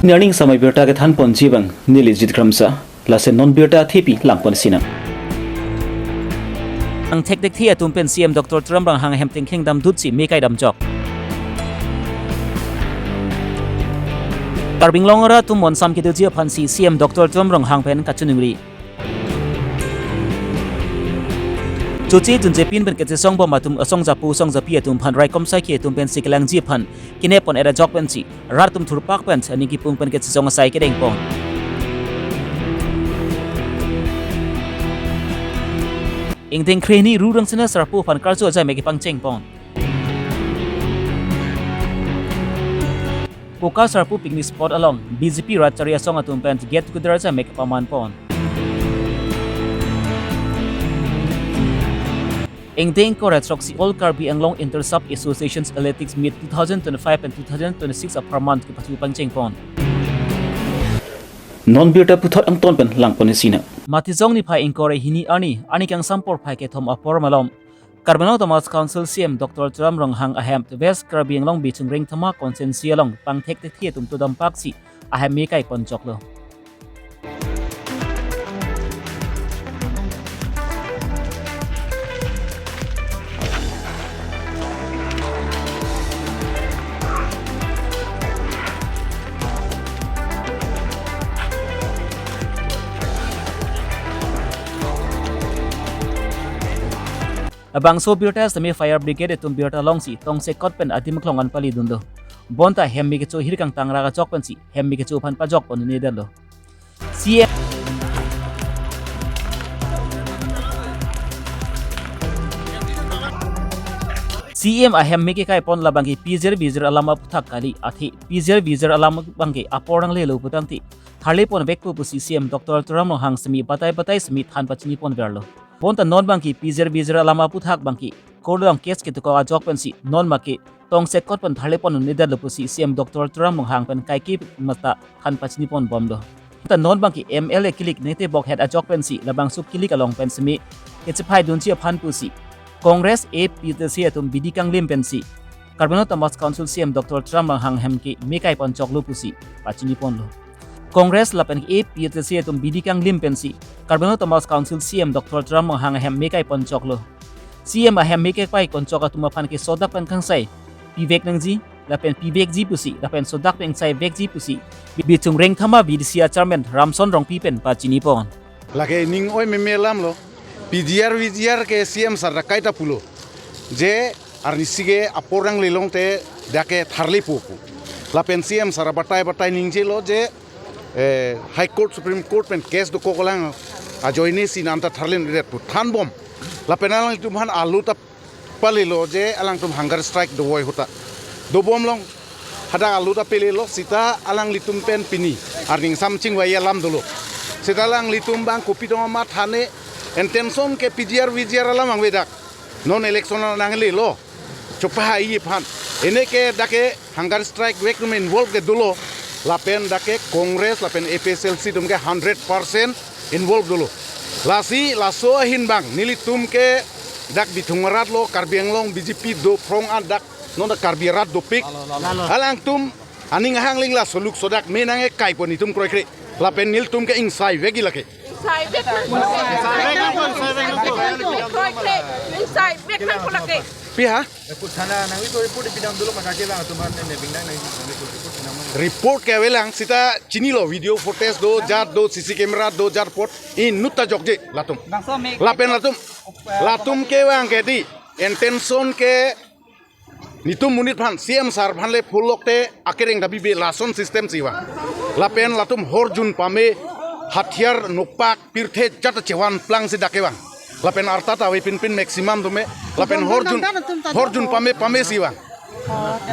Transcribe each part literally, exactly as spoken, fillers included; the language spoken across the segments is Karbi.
Pini arni samai birta kethanponji abang neli Jit Kramsa, lasi non birta athepi langpon sinang. Angthek thekthe atum pen C M Doctor Tuliram Ronghang ahem thengkheng damdutsi me kai damjok. Karbi Anglong arat atum monsam kedoji aphansi C M Doctor Tuliram Ronghang pen kachiningri. Choche junche pin pen kachesong bom atum asong japo asong japi atum aphan raikom saikhi atum pensi kelangji aphan kenepon era jok pensi rat atum thurpak pen aning kipung pen kachesong asai kedengpon. Ingdeng krehini Ru Rangsina Sarpo aphan karju ajai me kepangchengpon. Poka Sarpo picnic spot along B J P rat chari asong atum pen get together ajai me kepamanpon. Ingdeng kor throksi All Karbi Anglong Inter Sub Associations Athletics Meet two thousand twenty-five and two thousand twenty-six apharman kepathu pangchengpon. Non birta puthot angton pen langpon sinang. Matijong niphai ingkoi ra hini arni, arni kangsam porphai kethom apor malom Karbi Anglong Autonomous Council C M Doctor Tuliram Ronghang ahem West Karbi Anglong Bichung Rengthama constituency along pangthek thekthe atum to dampaksi ahem me kaipon joklo. Labangso birta semi fire brigade atum birta longsi tongsekot pen adim aklong an palidunlo. Bonta hem me kecho hirkang tangra kachok pensi hem me kecho aphan pajokpon nedetlo. C M, C M ahem me kekaipon labangke pijir vijir alam aphuthak kali, athe pijir vijir alam abangke apor nanglelo putangte tharleponvekpo pusi C M Doctor Tuliram Ronghang semi batai batai semi than pachiniponverlo. Bonta non abangke pijir vijir alam aphuthak abangke court along case ketukok ajok pensi non make tongsekot pen tharlepon nedetlo pusi C M Doctor Tuliram Ronghang pen kaike mata than pachiniponbomlo. Ta non abangke M L A kilik nete bokhet ajok pensi labangso kilik along pen semi kechepaidunji aphan pusi Congress A P H L C atum bidi kanglim pensi Karbi Anglong Autonomous Council C M Doctor Tuliram Ronghang ahem ke me kaipon joklo pusi pachiniponlo. Congress lapen A P H L C atum bidi kanglim pensi Karbi Anglong Autonomous Council C M Doctor Tuliram Ronghang ahem me kaipon joklo. C M ahem me kepaipon jok atum aphan ke sodak pen kangsai pivek nangji lapen pivekji pusi lapen sodak pen saivekji pusi Bichung Rengthama V D C a chairman Ramson Rongpi pen pachinipon. Lake ning oi meme alamlo, P G R V G R ke C M sir ta kaita pulo je arnisi ke apor nanglelong te dak ke tharlepo pu. Lapen C M sir batai batai ningjelo je, eh, High Court, Supreme Court pen case dokok alang ajoine si nanta tharledet pu thanbom. Lapen alanglitum aphan alu ta palelo je alangtum hunger strike dovoi ahut ta dobomlong, hadak alu ta palelo seta alanglitum pen pini arni ingsamching vai alam dolo. Seta alanglitum abang kopi tong amat hane intention ke P G R V G R alam angvedak. Non election nanglelo. Chopahai aphan. Ene ke dak ke hunger strike vek atum involve ke dolo. Lapen dak ke Congress lapen A P H L C atum ke hundred percent involve dolo. Lasi laso ahin abang nelitum ke dak Bithung arat lo, Karbi Anglong B J P do phrong an dak non dak Karbi arat dopik. Alangtum aning ahang lingla soluk sodak me nangkekaipon itum kroikre. Lapen nelitum ke ingsaivekji lake. Ingsaivek nang. Kroikre. Ingsaivek nang ko lake. Pi ha? Report thana nang itu report ipidam dulu maka ke lang atum an ne bingdang nang itu report report thana mang. Report ke avelang seta chinilo, video footage do, jat do, C C camera do, jat pot inut ta jokje latum. Bangso me lapen latum, latum ke vang ke dei intention ke netum monit aphan, C M sir aphan le phulok te akereng ta bibe lason system si vang. Lapen latum horjun pame, hathiar, nokpak, pirthe jat chevan plang si dak kevang. Lapen arta ta ave pinpin maximum atum me. Lapen horjun, horjun pame pame si vang.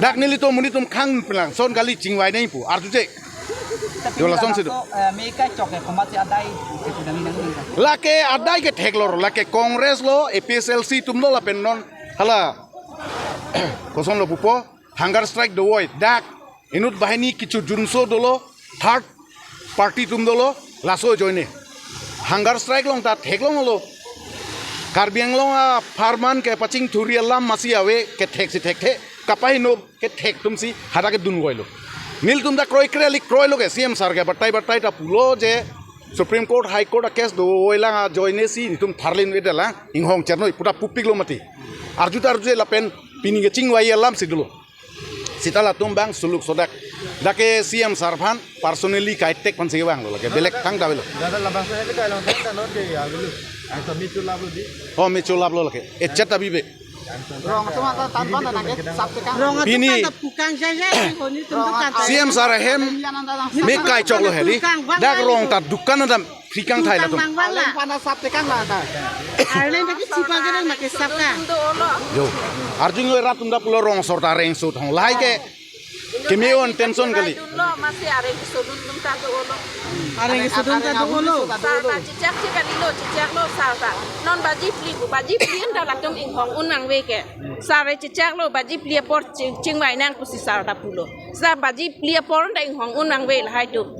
Dak nelitum monit atum khang plang son kali chingvai nangji pu arjuje. Yo lason si do. Eh, me kachok ke komat si adai ke pudam nang nang. Lake adai ke theklor, lake Congress lo, A P H L C atum lo lapen non hala kosonlo pupo, hunger strike dovoi dak inut banghini kichu junso dolo, third party atum dolo, laso ajoine hunger strike along ta theklonglo. Karbi Anglong apharman kepachingthurji alam masi ave, kethek si thekthe, kapaheno kethek atum si hadak ke dunvoilo. Nelitum ta kroikre, alik kroilo ke, C M sir ke batai batai ta pulo je Supreme Court, High Court a case dovoi lang ajoine si nelitum tharlin-edet lang, inghong chernoi pu ta pupiklo mati. Arju ta arju lapen pini kechingvai alam si dolo. Seta latum bang suluk sodak. Dak ke C M sir aphan personally kaitek aphan si vanglo lake. Belek thangta avelo. Dada labang sa heavy kai long thangta non ke ya avelo. Ang sa mi chulaplo di. Oh, mi chulaplo lake. Echet ta bibe. Rong atum anta tan ban ta nangke sap tekang. Rong atum pini anta pukang jai jai, honi tum tu kan. C M sir ahem me kai choklo he di. Dak rong ta dukan anta free kang thai latum. Bang bang la. Arleng anta. Arleng anta ke chipang ke nangke sap ka. Jo. Arjun yo rat tum dak pulo rong asor ta reng sut hong. Lahai ke keme-o an tension kali. Dunlo, masi areng kesodun dun ta do-olo. Areng kesodun ta do-olo. Sir ta chechak che kalilo, chechaklo sir ta. Non baji phli pu, baji phli anta latum inghong un nangve ke. Sir chechaklo, baji phli apor ching-, chingvai nang pusi sir ta pulo. Sir baji phli apor anta inghong un nangve lahai tum.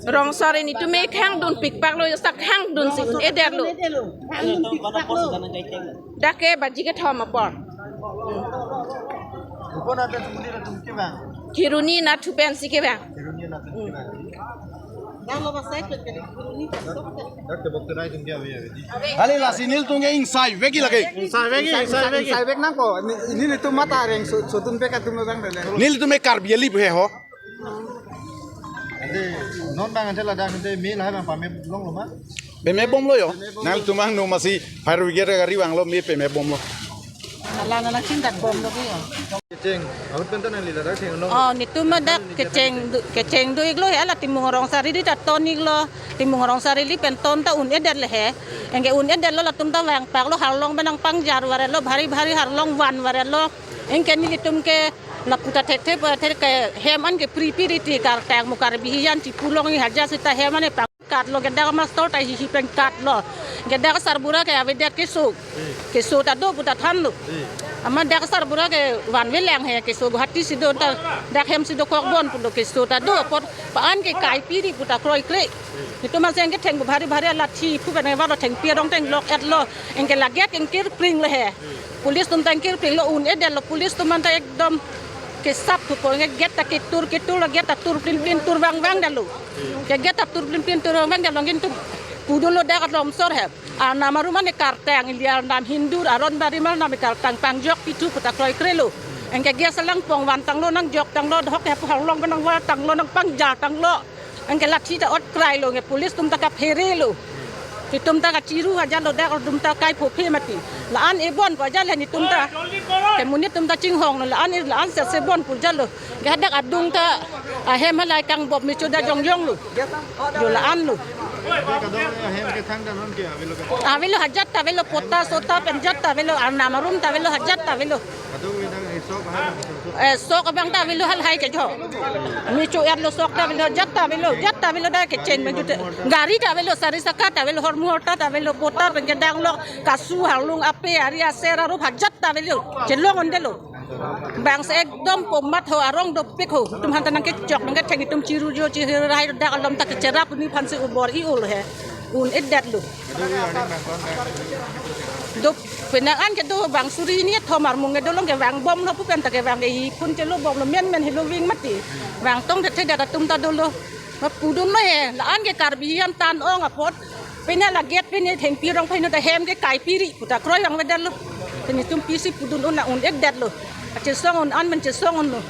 Rong sir nelitum me khang dunpik paklo, sak khang dun si un-edetlo. Dak ke baji kethom apor. Upo na pen sumuni latum kevang. Kheroni anatthu pen si kevang. Kheroni anatthu kevang. Dak lo ba side pen kali Kheroni. Dak ke bok terai tum ke ave ave di. Kali lasi nelitum ke ingsai vekji lake. Ingsai vekji, ingsai vekji. Ingsai vek nangpo. Ni, nelitum mata reng so, sodun pek atum lo bang dele. Nelitum me Karbi ali he ho. Ante non bang ante ladak ante me lahai bang pame longlo ma? Peme bomlo yo. Nangtum angno masi fire brigade gari vanglo, me peme bomlo. Nala nala chindat bomlo ke yo. Kecheng, ahut pen ta nangli ladak cheng nong. Oh, nelitum dak kecheng do, kecheng do-iklo he, la Timung Rong Sar Rili ta ton-iklo. Timung Rong Sar Rili pen ton ta un-edet le he. Anke un-edetlo, latum ta vangpaklo, harlong pen nangpangjar varetlo, bhari bhari harlong van varetlo. Anke nelitum ke lapu ta thekthe pa the ke hem an ke pri pri riti, kartang mo Karbi hijan chipu long-ik haja seta hem an pangkatlo, ke dak master ta hihi pangkatlo. Ke dak sarbura ke avedet keso. Keso ta do pu ta thanlo. Amat dak sarbura ke vanvelang he, keso Guwahati si do ta, dak hem si dokok bon pulo, keso ta do apot pa an ke kai piri pu ta kroikre. Itum maseng ke thengpo bhari bhari lathi pu pen valo, thengpi arong theng lok-etlo. Anke la gate ingkir pring le he. Police tum ta ingkir pringlo, un-edetlo, police tum anta ekdom kesap thupo, anke gate ta ketur ketur, la gate ta tur plin plin tur vang vang detlo. Ke gate ta tur plin plin tur vang vang detlo, kintu pudunlo dak alom sor he. Arnam arum an kartang, ili arnam Hindu, aron barim arnam kartang pangjok pithu pu ta kroikrelo. Anke gate alang pong van tanglo, nangjok tanglo, dohok he harlong pen nangva tanglo, nangpangjar tanglo. Anke lathi ta ot krailo, anke police tum ta kapherelo. Itum ta kachiru haja lo, dak tum ta kai phophe mati. La-an ebon pu haja le nelitum ta. Ke monit tum ta chinghonglo, la-an e, la-an se se bon pu haja lo. Ke hadak adung ta ahem halai kang bop me choda jongjonglo. Jo la-an lo. Kadokave ahem ke thangta non ke avelo ke? Avelo, hajat ta avelo, pota sota pen jat ta avelo, arnam arum ta avelo, hajat ta avelo. Kadokave dak e sok bahar. Eh, sok abang ta avelo halahai ke jo. Me cho-etlo, sok ta avelo, jat ta avelo, jat ta avelo, dak kecheng bang jute. Gari ta avelo, sari saka ta avelo, hormu horta ta avelo, pota pen kedang lo, kasu harlung ape, ari aser arup hajat ta avelo. Chelong-un-edetlo. Bang se ekdom po mat ho, arong dopik ho. Itum aphan ta nangkechok, nangketheng, itum chiru jo, chiru rai dak alom ta kecherap ni aphan si ubor-i-ul he. Un-edetlo. Dop penang an kedo bang suri ni thom armung kedo long ke vang bomlo pu pen ta ke vang ke hi phun chelo bomlo, men men helo ving mati. Vang tong thethe dak atum ta dolo. Ma pudunlo he, la-an ke Karbi hijan tan-ong apot. Pine la gate pine thengpi rong pine ta hem ke kai piri pu ta kroi vang vedetlo. Pine tum pisi pudun-un na un-edetlo. Achesong-un an men chesong-unlo.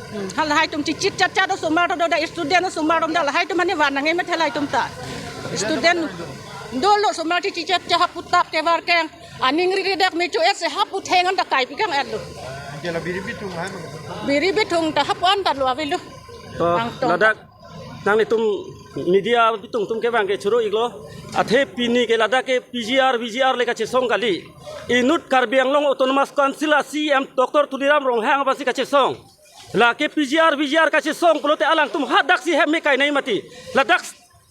Hmm, halahai tum chichit chat chat do, somar do, da student somar do, da lahai tum ani van nang emet halai tum ta. Student dolo, somar chichit chat chat hapu tap kevar keng. Aning ri ri dak me cho-et se hapu theng an ta kai pikang etlo. Anke la biri bithung hai bang. Biri bithung ta hapu an ta lo avelo. To, ang tong. Ladak nanglitum media bithung tum kevang ke choro-iklo. Athe pini ke ladak ke P G R, V G R le kachesong kali. Inut Karbi Anglong Autonomous Council a C M Doctor Tuliram Ronghang aphan si kachesong. Lake P G R, V G R kachesong pulote alangtum hadak si hem me kainei mati. Ladak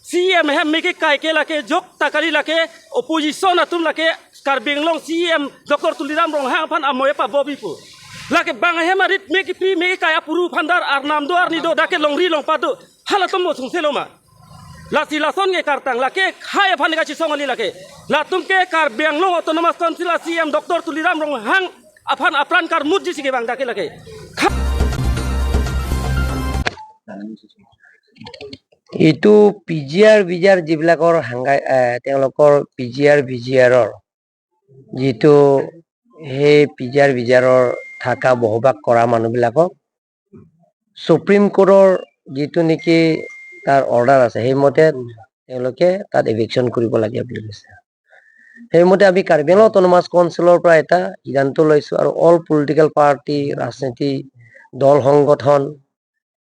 C M hem me kekai ke lake jok ta kali, lake opposition atum lake Karbi Anglong C M Doctor Tuliram Ronghang aphan amoi pabom-ikpo. Lake bang ahem arit me kepi me kekai apuru aphan dar arnam do arni do, dak ke longri longpat do. Halatum mo sungseloma. Lasi lason ke kartang lake hai aphan kachesong kali lake. Latum ke Karbi Anglong Autonomous Council a C M Doctor Tuliram Ronghang aphan apran karmutji si kevang dak ke lake. Kha- এইটো P G আৰ, বি জি আৰ যিবিলাকৰ হাংগাই, এ, তেওঁলোকৰ P G আৰ, বি জি আৰৰ যিটো সেই P G আৰ, বি জি আৰৰ থকা বসবাস কৰা মানুহবিলাকক চুপ্ৰিম কোৰ্টৰ যিটো নেকি তাৰ অৰ্ডাৰ আছে, সেইমতে তেওঁলোকে তাত এভিকশ্যন কৰিব লাগে বুলি কৈছে। সেইমতে আমি কাৰ্বি আংলং অট'নমাছ কাউন্সিলৰ পৰা এটা সিদ্ধান্ত লৈছো আৰু অল পলিটিকেল পাৰ্টি, ৰাজনীতি দল সংগঠন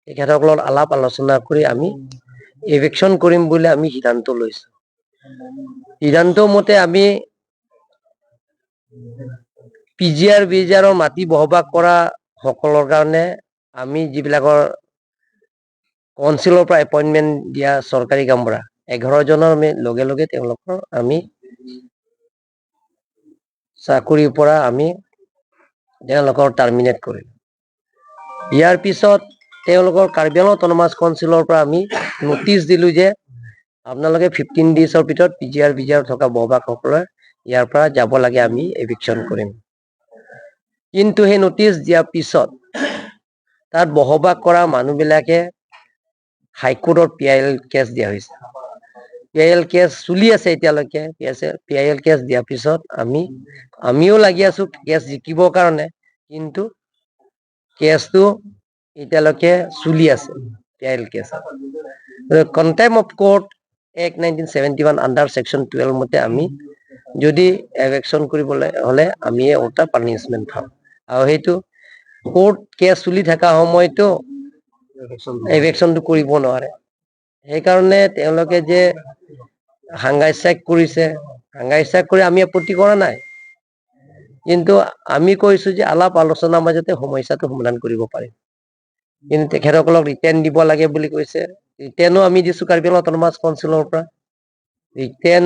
তেখেতসকলৰ আলাপ আলোচনা কৰি আমি এভিকশ্যন কৰিম বুলি আমি সিদ্ধান্ত লৈছো। সিদ্ধান্ত মতে আমি পি জি আৰ, বি জি আৰৰ মাটি বসবাস কৰা সকলৰ কাৰণে আমি যিবিলাকৰ কাউন্সিলৰ পৰা এপইণ্টমেণ্ট দিয়া চৰকাৰী গাঁওবুঢ়া এঘাৰ জনৰ আমি লগে লগে তেওঁলোকৰ আমি চাকৰিৰ পৰা আমি তেওঁলোকৰ টাৰ্মিনেট কৰিলো। ইয়াৰ পিছত তেওঁলোকৰ কাৰ্বি আংলং অট'নমাছ কাউন্সিলৰ পৰা আমি নটিচ দিলো যে আপোনালোকে ফিফটিন ডেইজৰ ভিতৰত পি জি আৰ, বি জি আৰ থকা বসবাসকলে ইয়াৰ পৰা যাব লাগে, আমি এভিকশ্যন কৰিম। কিন্তু সেই নটিচ দিয়াৰ পিছত তাত বসবাস কৰা মানুহবিলাকে হাইকোৰ্টত পি আই এল কেছ দিয়া হৈছে। পি আই এল কেছ চলি আছে এতিয়ালৈকে। পি আই এল কেছ দিয়াৰ পিছত আমি, আমিও লাগি আছো কেছ জিকিবৰ কাৰণে, কিন্তু কেছটো এতিয়ালৈকে চলি আছে, পি আই এল কেছ। কণ্টেম্প of court act nineteen seventy one under section twelve মতে আমি যদি এভিকশ্যন কৰিবলৈ হ'লে আমি এটা পানিচমেণ্ট পাম। আৰু সেইটো কোৰ্ট কেছ চলি থকা সময়তো এভিকশ্যনটো কৰিব নোৱাৰে। সেইকাৰণে তেওঁলোকে যে হাংগাই ষ্ট্ৰাইক কৰিছে, হাংগাই ষ্ট্ৰাইক কৰি আমি আপত্তি কৰা নাই, কিন্তু আমি কৈছো যে আলাপ আলোচনাৰ মাজতে সমস্যাটো সমাধান কৰিব পাৰিম। কিন্তু তেখেতসকলক ৰিটেন দিব লাগে বুলি কৈছে। ৰিটেনো আমি দিছো কাৰ্বি আংলং অট'নমাছ কাউন্সিলৰ পৰা, ৰিটেন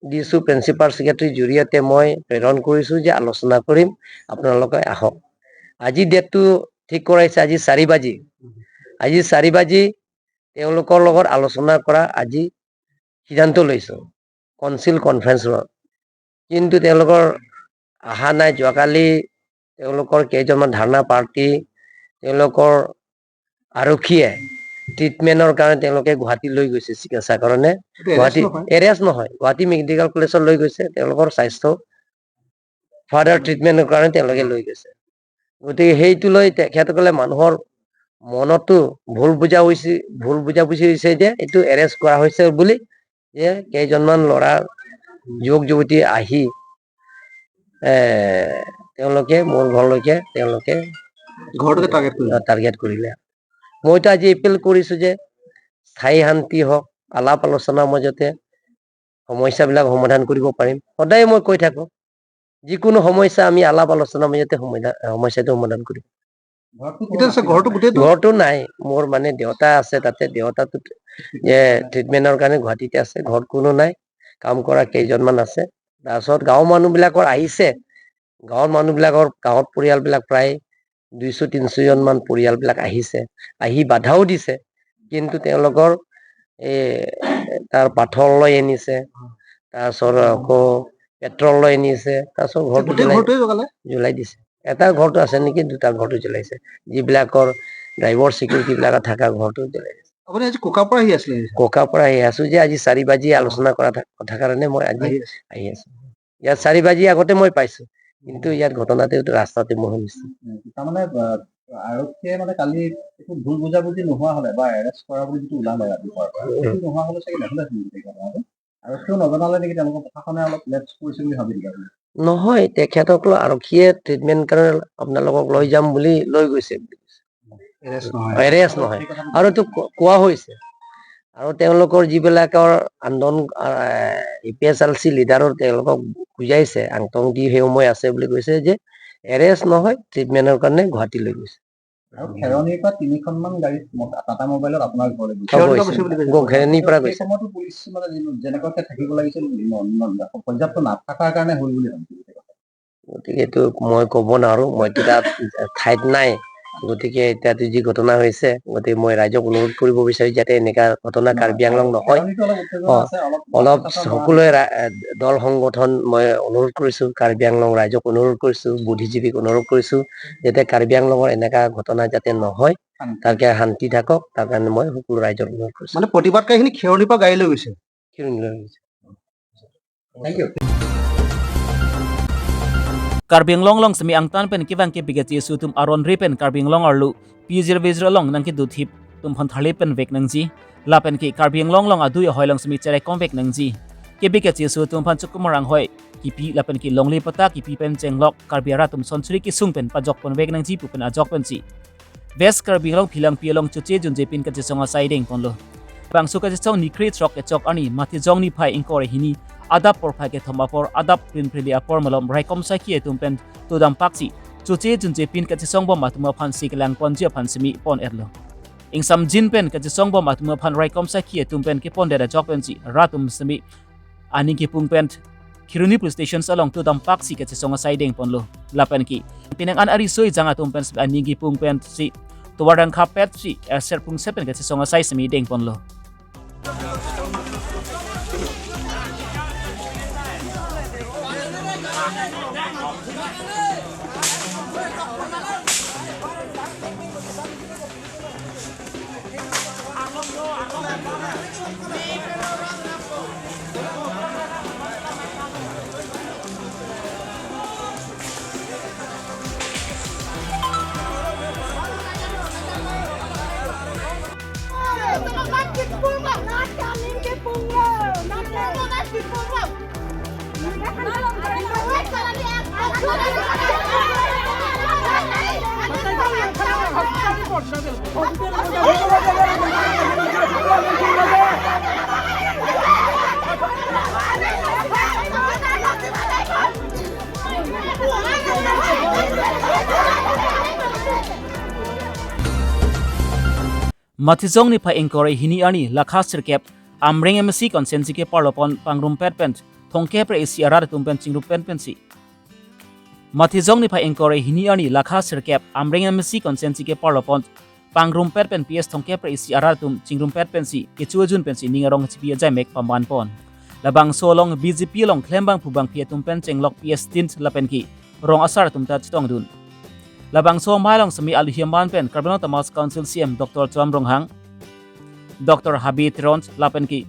দিছো, প্ৰিন্সিপাল ছেক্ৰেটাৰীৰ জৰিয়তে মই প্ৰেৰণ কৰিছো যে আলোচনা কৰিম, আপোনালোকে আহক। আজি ডেটটো ঠিক কৰাইছে, আজি চাৰি বাজি, আজি চাৰি বাজি তেওঁলোকৰ লগত আলোচনা কৰা আজি সিদ্ধান্ত লৈছো কাউন্সিল কনফাৰেন্স হলত। কিন্তু তেওঁলোকৰ অহা নাই। যোৱাকালি তেওঁলোকৰ কেইজনমান ধৰ্ণা পাৰ্টি, তেওঁলোকৰ আৰক্ষীয়ে ট্ৰিটমেণ্টৰ কাৰণে তেওঁলোকে গুৱাহাটী লৈ গৈছে চিকিৎসাৰ কাৰণে। এইটো এৰেষ্ট গুৱাহাটী নহয়? এৰেষ্ট নহয়, গুৱাহাটী মেডিকেল কলেজত লৈ গৈছে, তেওঁলোকৰ স্বাস্থ্য ফাৰ্ডাৰ ট্ৰিটমেণ্টৰ কাৰণে তেওঁলোকে লৈ গৈছে। গতিকে সেইটো লৈ তেখেতসকলে মানুহৰ মনতো ভুল বুজা হৈছে, ভুল বুজাবুজি হৈছে যে এইটো এৰেষ্ট কৰা হৈছে বুলি, যে কেইজনমান ল'ৰা যুৱক যুৱতী আহি, এ, তেওঁলোকে মোৰ ঘৰলৈকে তেওঁলোকে ঘৰটোকে টাৰ্গেট কৰিলে। টাৰ্গেট কৰিলে। মইতো আজি এপিল কৰিছো যে স্থায়ী শান্তি হওক, আলাপ আলোচনাৰ মাজতে সমস্যাবিলাক সমাধান কৰিব পাৰিম। সদায় মই কৈ থাকো, যিকোনো সমস্যা আমি আলাপ আলোচনাৰ মাজতে সমাধা-, সমস্যাটো সমাধান কৰিম। ঘৰটো ক'ত এতিয়া আছে? ঘৰটো গোটেইটো? ঘৰটো নাই, মোৰ মানে দেউতা আছে তাতে, দেউতাটো যে ট্ৰিটমেণ্টৰ কাৰণে গুৱাহাটীতে আছে, ঘৰত কোনো নাই, কাম কৰা কেইজনমান আছে। তাৰপিছত গাঁৱৰ মানুহবিলাকৰ আহিছে, গাঁৱৰ মানুহবিলাকৰ, গাঁৱত পৰিয়ালবিলাক প্ৰায় দুইশ তিনিশ জন মান পৰিয়ালবিলাক আহিছে, আহি বাধাও দিছে, কিন্তু তেওঁলোকৰ এই তাৰ পাথৰ লৈ আনিছে, তাৰপিছত আকৌ পেট্ৰল লৈ আনিছে, তাৰপিছত ঘৰটো গোটেই জ্বলাই, ঘৰটোৱে জ্বলালে? জ্বলাই দিছে। এটা ঘৰটো আছে নেকি, দুটা ঘৰটো জ্বলাইছে, যিবিলাকৰ ড্ৰাইভাৰ চিকিউৰিটি বিলাক থকা ঘৰটো জ্বলাই দিছে। আপুনি আজি কোকাৰ পৰা আহি আছিলে? কোকাৰ পৰা আহি আছো যে আজি চাৰি বাজি আলোচনা কৰা থা-, কথা কাৰণে মই আজি আহি আছে। আহি আছো। ইয়াত চাৰি বাজি আগতে মই পাইছো, কিন্তু ইয়াত ঘটনাটো ৰাস্তাতে মই শুনিছো। উম, তাৰমানে, আহ, আৰক্ষীয়ে মানে কালি একো ভুল বুজাবুজি নোহোৱা হলে বা এৰেষ্ট কৰা বুলি যিটো ওলালে ৰাতিপুৱাৰ পৰা, উম। সেইটো নোহোৱা হলে চাগে নহ'লে হেঁতেন গোটেই ঘটনাটো। আৰক্ষীয়েও নজনালে নেকি, তেওঁলোকৰ প্ৰশাসনে অলপ লেপছ কৰিছে বুলি ভাবে নেকি আপুনি? নহয়, তেখেতসকলক আৰক্ষীয়ে ট্ৰিটমেণ্ট কাৰণে আপোনালোকক লৈ যাম বুলি লৈ গৈছে বুলি কৈছে। এৰেষ্ট নহয়। এৰেষ্ট নহয়। আৰু এইটো ক-, কোৱা হৈছে। আৰু তেওঁলোকৰ যিবিলাকৰ আন্দোলন, আহ, এ পি এইচ এল চি লিডাৰৰ তেওঁলোকক বুজাইছে, আংটং দি সেই সময় আছে বুলি কৈছে যে এৰেষ্ট নহয়, ট্ৰিটমেণ্টৰ কাৰণে গুৱাহাটী লৈ গৈছে। আৰু খেৰণিৰ পৰা তিনিখনমান গাড়ী ম-, টাটা মবাইলত আপোনাৰ ঘৰলৈ গৈছে। খেৰণিৰ পৰা গৈছে বুলি কৈছে। গ-, খেৰণিৰ পৰা সেই গৈছে। সময়তো পুলিচ মানে যেন-, যেনেকুৱাকে থাকিব লাগিছিল, ন-, ন-, পৰ্যাপ্ত নাথাকাৰ কাৰণে হ'ল বুলি ভাবিছে। গতিকে এইটো মই ক'ব নোৱাৰো, মইতো তাত ঠাইত নাই। গতিকে এতিয়াতো যি ঘটনা হৈছে, গতিকে মই ৰাইজক অনুৰোধ কৰিব বিচাৰো যাতে এনেকা ঘটনা কাৰ্বি আংলং নহয়। অ, অলপ সকলোৱে ৰা-, এ, দল সংগঠন মই অনুৰোধ কৰিছো, কাৰ্বি আংলং ৰাইজক অনুৰোধ কৰিছো, বুদ্ধিজীৱীক অনুৰোধ কৰিছো যাতে কাৰ্বি আংলঙৰ এনেকা ঘটনা যাতে নহয়, তাকে শান্তি থাকক, তাৰ কাৰণে মই সকলো ৰাইজক অনুৰোধ কৰিছো। মানে প্ৰতিবাদকাৰীখিনি খেৰণিৰ পৰা গাড়ী লৈ গৈছে। খেৰণি লৈ গৈছে। Thank you. Karbi Anglong along semi angtan pen kevang kepik kachesu atum aron ri pen Karbi Anglong arlo pijir vejir along nangkedo thip atum aphan tharle pen vek nangji. Lapen ke Karbi Anglong along adui ahoi along semi cherai kom vek nangji. Kepik kachesu atum aphan chukum arang hoi kipi lapen ke longle patta kipi pen chenglok Karbi arat atum sonsuri kesung pen pajok pon vek nangji pu pen ajok pensi West Karbi Anglong Phelangpi along Choche Junje Pin kachesong asai dengponlo. Bangso kachesong niphai throk kechok arni Mathijong niphai ingkoi ra hini adap porphai kethom apor adap prin prili apor malom raikom saikhi atum pen todam paksi Choche Junje Pin kachesong bom atum aphan si kelang ponji aphan semi pon etlo. Ingsamjin pen kachesong bom atum aphan raikom saikhi atum pen kepon det ajok pensi rat atum semi aning kipung pen Kheroni Police Station along todam paksi kachesong asai dengponlo. Lapen ke penang an ariso ejang atum pen aning kipung pensi tovar dangkha petsi erser pungse pen kachesong asai semi dengponlo. Mathijong niphai ingkoi ra hini arni lakha sirkep Amreng M A C constituency keparlo pon pangrumpet pen thomkep ra isi arat atum pen chingrumpet pensi. Mathijong niphai ingkoi ra hini arni lakha sirkep Amreng M A C constituency keparlo pon pangrumpet pen P S thomkep ra isi arat atum chingrumpet pensi kecho ajun pensi ning arong chipi ajai mek paman pon. Labangso along B J P along klembang phubang phi atum pen chenglok P S tin lapen ke rong asar atum ta chetongdun. Labangso amei along semi aluhi aman pen Karbi Anglong Autonomous Council C E M Doctor Tuliram Ronghang, Doctor Habe Teron lapen ke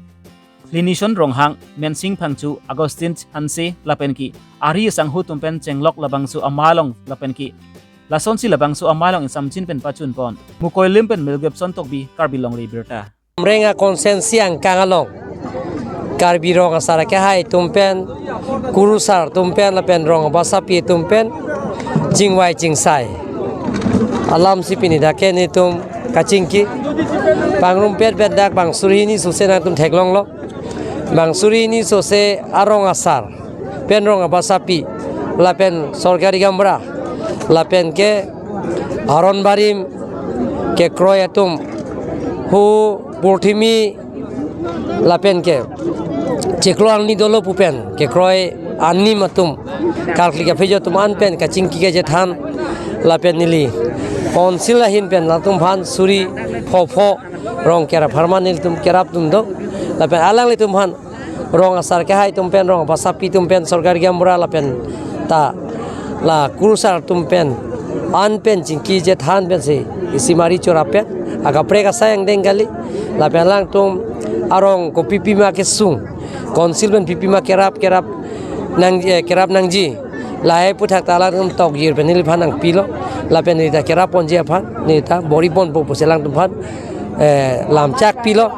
Clinician Ronghang, Mensing Phangcho, Augustine Hanse lapen ke ari sangho atum pen chenglok labangso amei along lapen ke lasonsi labangso amei along ingsamjin pen pachun pon. Mukoi lim pen Mel Gibson Tokbi, Karbi Longri Abirta. Amreng a constituency angkang along Karbi rong asar akehai atum pen, kurusar atum pen lapen rong abasapi atum pen chingvai chingsai alam si pini dak ke netum kachingki. Pangrumpet pen dak bang suri hini sose nangtum theklonglo. Bang suri hini sose arong asar pen rong abasapi lapen sorkari gamra lapen ke aron barim kekroi atum hu purthimi lapen ke chiklo angni dolo pu pen kekroi anim atum karkli kaphejo atum an pen kachingki kachethan lapen neli council ahin pen latum aphan suri pho pho rong kerap apharman nelitum kerapdun do. Lapen alanglitum aphan rong asar akehai atum pen, rong abasapi atum pen, sorkari gamra lapen ta la kurusar atum pen an pen chingki chethan pensi isi mari chorap pen akaprek asai angdeng kali. Lapen alangtum arong kopi pima kesung, council pen pipima kerap kerap nang, eh, kerap nangji lahai aputhak ta alangtum tokjir pen neliphan nangpilo. Lapen neli ta kerap ponji aphan neli ta bor-i ponpo pusi alangtum aphan eh, lamchak pilo.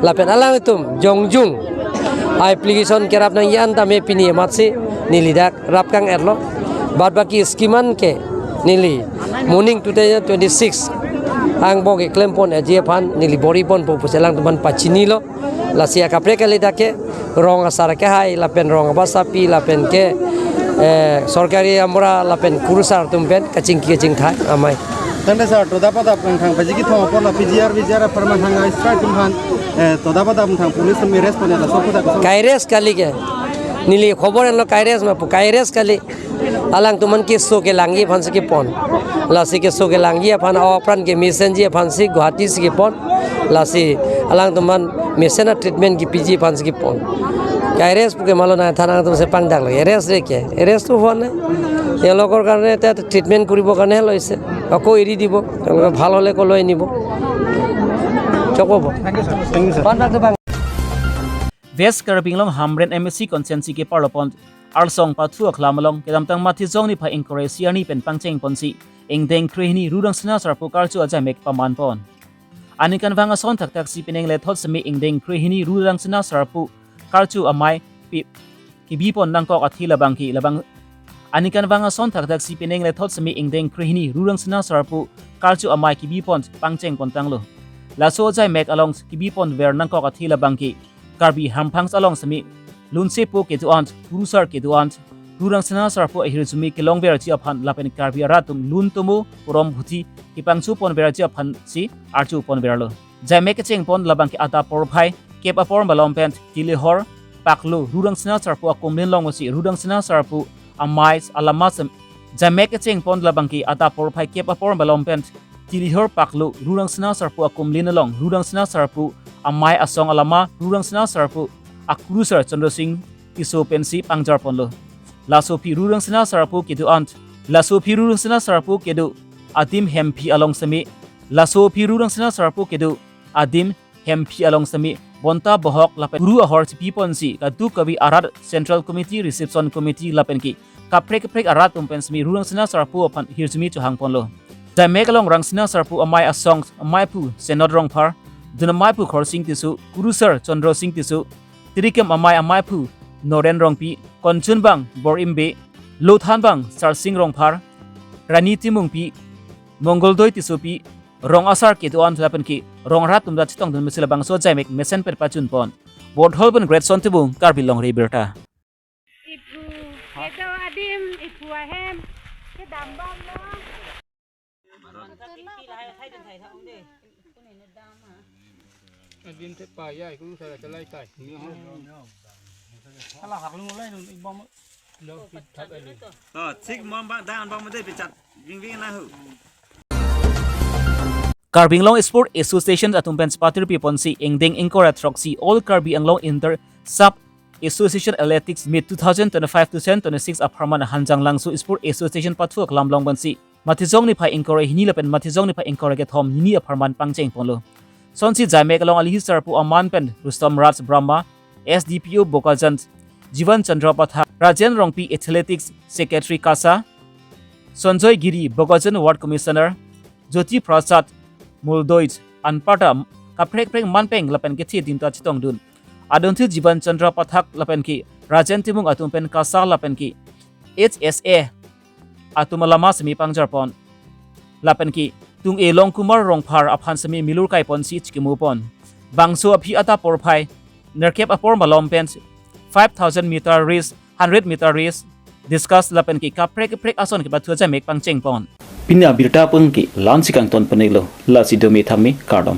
Lapen alangtum jongjung a-application kerap nangji an tame pini amatsi neli dak rap kang-etlo. Bad baki scheme an ke neli moning two thousand twenty-six angbong keklem pon aji aphan neli bor-i ponpo pusi alangtum aphan pachinilo. Lasi akaprek kali dak ke rong asar akehai lapen rong abasapi lapen ke, eh, sorkari gamra lapen kurusar atum pen kachingki kachingthai amei. Tangte sir, toda pada nangthang paji kethom apor la P G R, V G R apharman hang ai strike atum aphan, eh, toda pada nangthang police atum arrest pon ya laso kota ko. Kai-arrest kali ke. Neli khobor enlo kai-arrest ma pu kai-arrest kali. Alangtum an keso kelangji aphan si kepon. Lasi keso kelangji aphan, apran kemesenji aphan si Guwahati si kepon. Lasi alangtum an mesen a-treatment kepiji aphan si kepon. Ke arrest pu ke malo na than alangtum si pangdak lo. Arrest re ke? Arrest to hua nai. Eloker karne ta treatment koribo karne lo ise. Ako eri dibo. Eloke bhal hole ko loi nibo. Chokbo. Thank you, sir. Thank you, sir. Pangdak to pang. West Karbi Anglong Hamren M A C constituency keparlo pon Arsong Pathu aklam along kedamtang Matijong niphai ingkoi ra isi arni pen pangcheng ponsi ingdeng krehini Ru Rangsina Sarpo karcho ajaimek paman pon. Aningkanvang ason thakthak si penang lethot seme ingdeng krehini Ru Rangsina Sarpo karcho amei pi kebi pon nangkok athe labang ke labang aningkanvang ason thakthak si penang lethot seme ingdeng krehini Ru Rangsina Sarpo karcho amei kebi pon pangcheng pontanglo. Laso ajaimek along kebi ponver nangkok athe labang ke Karbi Hamphang along seme lunsepo kedo-an, kurusar kedo-an, Ru Rangsina Sarpo ahirjume kelongverji aphan lapen Karbi arat atum lun tomo porom phuthi kepangcho ponverji aphan si archo ponverlo. Jaimek kecheng pon labang ke adap porphai kep apor malom pen Tilihor Paklo Ru Rangsina Sarpo akumlin along si Ru Rangsina Sarpo amei alama sem-, jaimek kecheng pon labang ke adap porphai kep apor malom pen Tilihor Paklo Ru Rangsina Sarpo akumlin along Ru Rangsina Sarpo amei asong alama Ru Rangsina Sarpo akurusar Chandra Singh Tisso pensi pangjar ponlo. Laso aphi Ru Rangsina Sarpo kedo-an, laso aphi Ru Rangsina Sarpo kedo adim Hemphi along seme, laso aphi Ru Rangsina Sarpo kedo adim Hemphi along seme bonta bohok lapen kuru ahor chipi ponsi kadokave arat Central Committee, Reception Committee lapen ke kaprek kaprek arat atum pen seme Ru Rangsina Sarpo aphan hirjume chohang ponlo. Jaimek along Rangsina Sarpo amei asong ameiphu Senot Rongphar, dun ameiphu Khorsing Tisso, kurusar Chandra Singh Tisso, tirikem amei ameiphu Noren Rongpi, konchunbang Bor Imbe, lothanbang Sarsing Rongphar, Rani Timungpi, Mongoldoi Tissopi, rong asar kedo-an lapen ke rong arat atum ta chetongdun mesi labangso jaimek mesen pen pachun pon. Bothol pen Greatson Timung, Karbi Longri Abirta. Iphu kedo adim, iphu ahem kedam bomlo. Adim te pa ya, iku sa chalai tai. Hala harlung lai nun ibom. Oh, thik mom bang dan bang mede pichat. Ving ving na hu. Karbi Anglong Sport Association atum pen patir pi ponsi ingdeng ingkoi ra throksi All Karbi Anglong Inter Sub Association Athletics Meet two thousand twenty-five to twenty-six apharman Hanjanglangso Sport Association pathu aklam along pensi Matijong niphai ingkoi ra hini lapen Matijong niphai ingkoi ra kethom hini apharman pangcheng ponlo. Sonsi jaimek along alihi Sarpo aman pen Rustom Raj Brahma, S D P O Bokajan, Jivan Chandra Pathak, Rajen Rongpi Athletics Secretary KASA, Sanjoy Giri Bokajan Ward Commissioner, Jyoti Prasad Muldoi anparta kaprek kaprek manpeng lapen kethe adim ta chetongdun. Adon thu Jivan Chandra Pathak lapen ke Rajen Timung atum pen KASA lapen ke H S A atum alama seme pangjar pon. Lapen ke tung e Longkumar Rongphar aphan seme milur kai ponsi chikimo pon. Bangso aphi adap porphai nerkep apor malom pen five thousand meter race, hundred meter race, discus lapen ke kaprek kaprek ason kepathu ajaimek pangcheng pon. Pini abirta pen ke la-ansi kangton pon-iklo, lasi dome thame kardom.